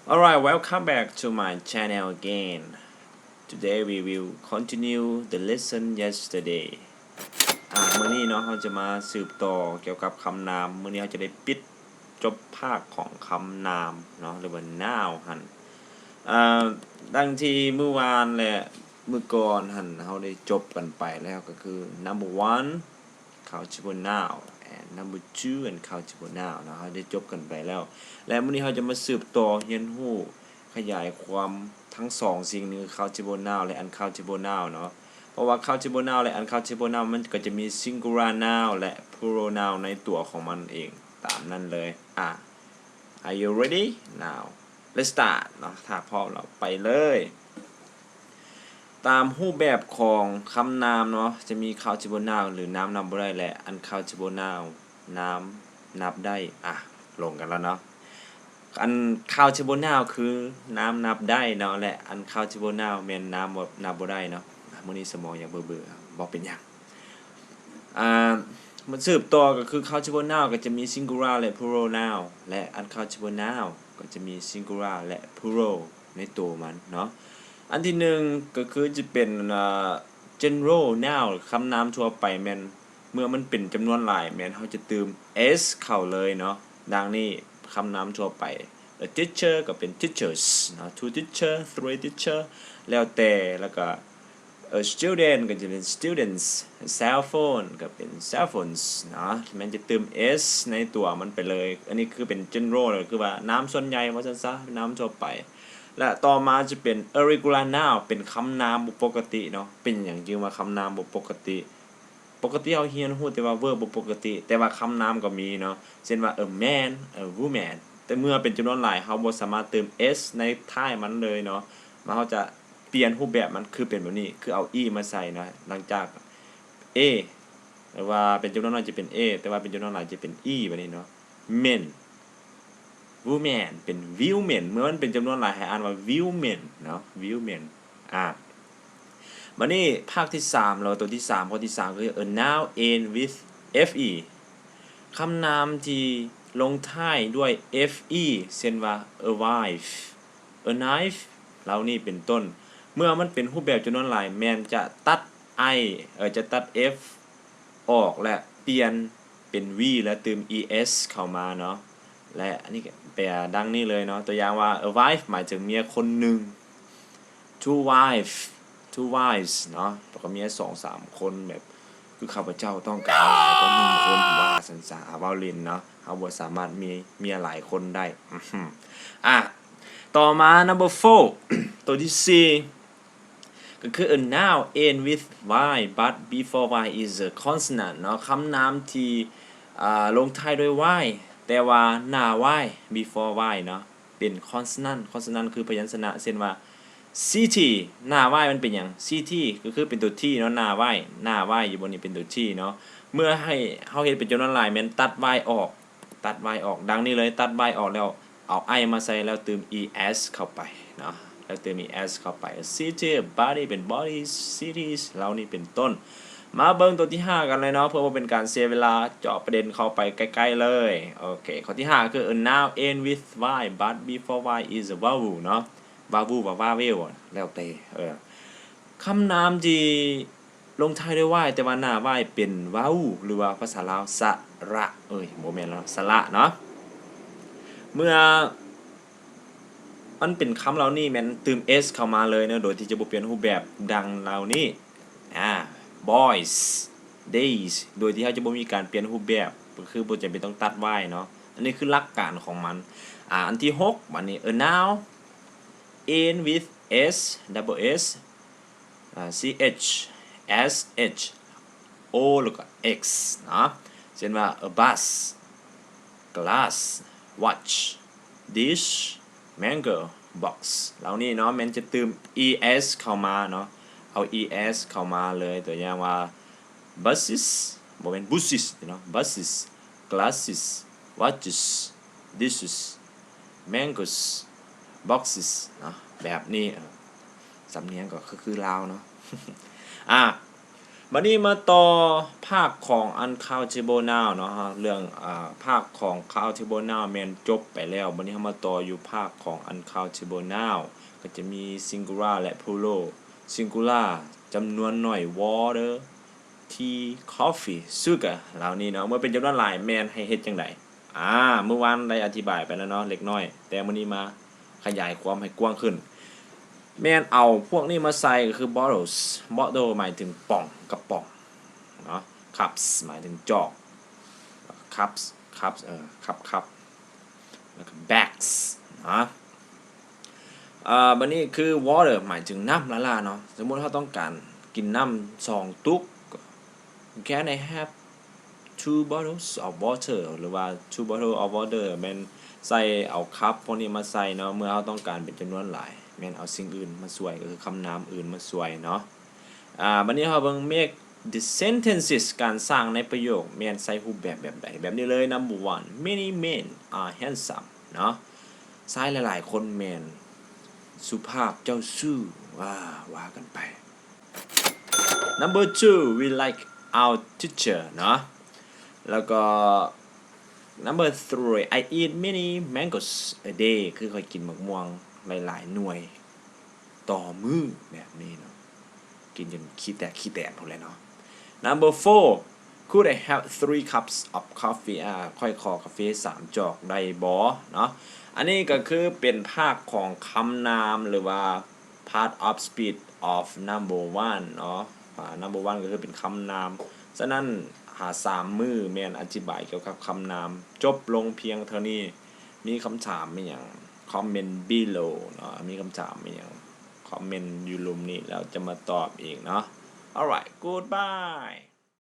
Alright, welcome back to my channel again. Today we will continue the lesson yesterday. ອ່າ ມື້ນີ້ເນາະ ເຮົາຈະມາສືບຕໍ່ກ່ຽວກັບຄຳນາມ. ມື້ນີ້ເຮົາຈະໄດ້ປິດຈົບພາກຂອງຄຳນາມເນາະ ຫຼືວ່າ noun ຫັ້ນ. ເອີ ດັ່ງທີ່ມື້ວານ ແລະ ມື້ກ່ອນຫັ້ນ ເຮົາໄດ້ຈົບກັນໄປແລ້ວ ກໍຄື number one, countable noun and number two and countable noun ເນາະ ເຮົາໄດ້ຈົບກັນໄປແລ້ວ ແລະ ມື້ນີ້ເຮົາຈະມາສືບຕໍ່ຮຽນຮູ້ຂະຫຍາຍຄວາມທັງສອງສິ່ງນີ້ countable noun ແລະ uncountable noun ເນາະ ເພາະວ່າ countable noun ແລະ uncountable noun ມັນກໍຈະມີ singular noun ແລະ plural noun ໃນຕົວຂອງມັນເອງ ຕາມນັ້ນເລີຍ. ອ່າ Are you ready? Now let's start ເນາະ ຖ້າພ້ອມແລ້ວໄປເລີຍ. ຕາມຮູບແບບຂອງຄຳນາມເນາະ ຈະມີ countable noun ຫຼື ນາມນັບບໍ່ໄດ້ ແລະ uncountable noun ນາມນັບໄດ້. ອ່ະ ລົງກັນແລ້ວເນາະ. ອັນ countable noun ຄືນາມນັບໄດ້ເນາະ ແລະ uncountable noun ແມ່ນນາມບໍ່ ນັບບໍ່ໄດ້ເນາະ. ມື້ນີ້ສະໝອງຢາກເບື່ອໆ ບໍ່ເປັນຫຍັງ. ອ່າ ມັນສືບຕໍ່ກໍຄື countable noun ກໍຈະມີ singular ແລະ plural noun ແລະ uncountable noun ກໍຈະມີ singular ແລະ plural ໃນໂຕມັນເນາະ. ອັນທີໜຶ່ງກໍຄືຈະເປັນ ອ່າ general noun ຄຳນາມທົ່ວໄປ ແມ່ນເມື່ອມັນເປັນຈຳນວນຫຼາຍ ແມ່ນເຮົາຈະຕື່ມ s ເຂົ້າເລີຍເນາະ. ດັ່ງນີ້ ຄຳນາມທົ່ວໄປ a teacher ກໍເປັນ teachers ເນາະ two teacher, three teacher ແລ້ວແຕ່ ແລ້ວກໍ A student ກໍຈະເປັນ students, cell phone ກໍເປັນ cell phones ເນາະ ແມ່ນຈະຕື່ມ s ໃນຕົວມັນໄປເລີຍ. ອັນນີ້ຄືເປັນ general ກໍຄືວ່ານາມສ່ວນໃຫຍ່ວ່າຊັ້ນຊະ ນາມທົ່ວໄປ. ແລະ ຕໍ່ມາຈະເປັນ irregular noun ເປັນຄຳນາມບໍ່ປົກກະຕິເນາະ. ເປັນຫຍັງຈຶ່ງວ່າຄຳນາມບໍ່ປົກກະຕິ? ປົກກະຕິເຮົາຮຽນຮູ້ແຕ່ວ່າ verb ບໍ່ປົກກະຕິ ແຕ່ວ່າຄຳນາມກໍມີເນາະ ເຊັ່ນວ່າ a man, a woman ແຕ່ເມື່ອເປັນຈຳນວນຫຼາຍ ເຮົາບໍ່ສາມາດຕື່ມ s ໃນທ້າຍມັນເລີຍເນາະ. ເຮົາຈະ ປ່ຽນຮູບແບບມັນຄືເປັນແບບນີ້ ຄືເອົາ e ມາໃສ່ເນາະ ຫຼັງຈາກ a ແຕ່ວ່າເປັນຈຳນວນນ້ອຍຈະເປັນ a ແຕ່ວ່າເປັນຈຳນວນຫຼາຍຈະເປັນ e ແບບນີ້ເນາະ. men, woman ເປັນ women ເມື່ອມັນເປັນຈຳນວນຫຼາຍໃຫ້ອ່ານວ່າ women ເນາະ women. ອ່າ ບາດນີ້ພາກທີສາມ ແລ້ວໂຕທີສາມ ຂໍ້ທີສາມ ກໍຄື a noun end with fe ຄຳນາມທີ່ລົງທ້າຍດ້ວຍ fe ເຊັ່ນວ່າ a wife, a knife ເຫຼົ່ານີ້ເປັນຕົ້ນ. ເມື່ອມັນເປັນຮູບແບບຈຳນວນຫຼາຍ ແມ່ນຈະຕັດ i ເອີ ຈະຕັດ f ອອກ ແລະ ປ່ຽນເປັນ v ແລະ ຕື່ມ es ເຂົ້າມາເນາະ. ແລະ ອັນນີ້ກໍແປດັ່ງນີ້ເລີຍເນາະ. ຕົວຢ່າງວ່າ a wife ໝາຍເຖິງເມຍຄົນໜຶ່ງ. two wife, two wives ເນາະ ແລ້ວກໍເມຍສອງສາມຄົນ ແບບຄືຂ້າພະເຈົ້າຕ້ອງການຫຼາຍກວ່າໜຶ່ງຄົນ ວ່າຊັ້ນຊະ ເວົ້າຫຼິ້ນເນາະ. ເຮົາບໍ່ສາມາດມີເມຍຫຼາຍຄົນໄດ້. ອ່າ ຕໍ່ມາ number four ໂຕທີສີ່ ກໍຄື a noun end with y but before y is a consonant ເນາະ. ຄຳນາມທີ່ ອ່າ ລົງທ້າຍດ້ວຍ y ແຕ່ວ່າໜ້າ y before y ເນາະ ເປັນ consonant. consonant ຄືພະຍັນຊະນະ ເຊັ່ນວ່າ city ໜ້າ y ມັນເປັນຫຍັງ? city ກໍຄືເປັນຕົວ t ເນາະ ໜ້າ y ໜ້າ y ຢູ່ບ່ອນນີ້ເປັນຕົວ t ເນາະ. ເມື່ອໃຫ້ເຮົາເຮັດເປັນຈຳນວນຫຼາຍ ແມ່ນຕັດ y ອອກ ຕັດ y ອອກ ດັ່ງນີ້ເລີຍ. ຕັດ y ອອກແລ້ວ ເອົາ i ມາໃສ່ ແລ້ວຕື່ມ es ເຂົ້າໄປເນາະ ແລ້ວຕື່ມ es ເຂົ້າໄປ. city, body ເປັນ bodies, cities ເຫຼົ່ານີ້ເປັນຕົ້ນ. ມາເບິ່ງໂຕທີຫ້າກັນເລີຍເນາະ ເພື່ອບໍ່ເປັນການເສຍເວລາ ເຈາະປະເດັນເຂົ້າໄປໃກ້ໆເລີຍ. ໂອເຄ ຂໍ້ທີຫ້າຄື a noun end with y but before y is a vowel ເນາະ. vowel ວ່າ vowel ແລ້ວແຕ່ ເອີ ຄຳນາມທີ່ລົງທ້າຍດ້ວຍ y ແຕ່ວ່າໜ້າ y ເປັນ vowel ຫຼືວ່າພາສາລາວ ສະລະ ເອີຍ ບໍ່ແມ່ນແລ້ວ ສະລະເນາະ. ເມື່ອມັນເປັນຄຳເຫຼົ່ານີ້ ແມ່ນຕື່ມ s ເຂົ້າມາເລີຍເນາະ ໂດຍທີ່ຈະບໍ່ປ່ຽນຮູບແບບ ດັ່ງເຫຼົ່ານີ້ ອ່າ boys, days ໂດຍທີ່ເຮົາຈະບໍ່ມີການປ່ຽນຮູບແບບ ກໍຄືບໍ່ຈຳເປັນຕ້ອງຕັດ y ເນາະ. ອັນນີ້ຄືຫຼັກການຂອງມັນ. ອ່າ ອັນທີຫົກ ບາດນີ້ a noun end with s, double s, ອ່າ ch, sh, o ແລ້ວກໍ x ເນາະ. ເຊັ່ນວ່າ a bus, glass, watch, dish, mango, box ເຫຼົ່ານີ້ເນາະ ແມ່ນຈະຕື່ມ es ເຂົ້າມາເນາະ ເອົາ es ເຂົ້າມາເລີຍ. ຕົວຢ່າງວ່າ buses ບໍ່ແມ່ນ bushes ເນາະ buses, glasses, watches, dishes, mangoes, boxes ເນາະ ແບບນີ້. ເອີ ສຳນຽງກໍຄື ຄືລາວເນາະ. ອ່າ ບັດນີ້ມາຕໍ່ພາກຂອງ Uncountable Noun ເນາະ. ເລື່ອງ ອາ ພາກຂອງ Countable Noun ແມ່ນຈົບໄປແລ້ວ. ບັດນີ້ເຮົາມາຕໍ່ຢູ່ພາກຂອງ Uncountable Noun ກໍຈະມີ Singular ແລະ Plural. Singular ຈຳນວນໜ້ອຍ Water, Tea, Coffee, Sugar ເຫຼົ່ານີ້ເນາະ. ເມື່ອເປັນຈຳນວນຫຼາຍແມ່ນໃຫ້ເຮັດຈັ່ງໃດ? ອາ ມື້ວານໄດ້ອະທິບາຍໄປແລ້ວເນາະ ເລັກນ້ອຍ, ແຕ່ມື້ນີ້ມາຂະຫຍາຍຄວາມໃຫ້ກວ້າງຂຶ້ນ. ແມ່ນເອົາພວກນີ້ມາໃສ່ກໍຄື bottles. Bottle ໝາຍເຖິງປ່ອງ, ກະປ໋ອງເນາະ. Cups ໝາຍເຖິງຈອກ. Cups, cups ເອີ cup, cup. ແລ້ວກໍ bags ເນາະ. ເອີ ບັດນີ້ຄື water ໝາຍເຖິງນ້ຳຫຼ້າໆເນາະ. ສົມມຸດເຮົາຕ້ອງການກິນນ້ຳສອງຕຸກ, Can I have two bottles of water? ຫຼືວ່າ two bottle of water ແມ່ນໃສ່ເອົາ cup ພວກນີ້ມາໃສ່ເນາະ. ເມື່ອເຮົາຕ້ອງການເປັນຈຳນວນຫຼາຍ ແມ່ນເອົາສິ່ງອື່ນມາຊ່ວຍ ກໍຄືຄຳນາມອື່ນມາຊ່ວຍເນາະ. ອາ ບັດນີ້ເຮົາເບິ່ງ make the sentences ການສ້າງໃນປະໂຫຍກແມ່ນໃຊ້ຮູບແບບແບບໃດ? ແບບນີ້ເລີຍ. Number one, many men are handsome ເນາະ. ຊາຍຫຼາຍໆຄົນແມ່ນສຸພາບເຈົ້າຊູ້ ວ່າ ວ່າກັນໄປ. Number two, we like our teacher ເນາະ. ແລ້ວກໍ number three, I eat many mangoes a day ຄືຂ້ອຍກິນໝາກມ່ວງຫຼາຍໆໜ່ວຍຕໍ່ມື້ ແບບນີ້ເນາະ. ກິນຈົນຂີ້ແຕກຂີ້ແຕນພຸ້ນແຫຼະເນາະ. Number four, could I have three cups of coffee? ອາ ຂ້ອຍຂໍກາເຟສາມຈອກໄດ້ບໍ່ເນາະ. ອັນນີ້ກໍຄືເປັນພາກຂອງຄຳນາມ ຫຼືວ່າ part of speech of number one ເນາະ. ອາ number one ກໍຄືເປັນຄຳນາມ. ສະນັ້ນ ຫາສາມມື້ແມ່ນອະທິບາຍກ່ຽວກັບຄຳນາມ. ຈົບລົງພຽງເທົ່ານີ້. ມີຄຳຖາມອີ່ຫຍັງ comment below ເນາະ. ມີຄຳຖາມອີ່ຫຍັງ comment ຢູ່ລຸ່ມນີ້ ແລ້ວຈະມາຕອບອີກເນາະ. Alright, goodbye.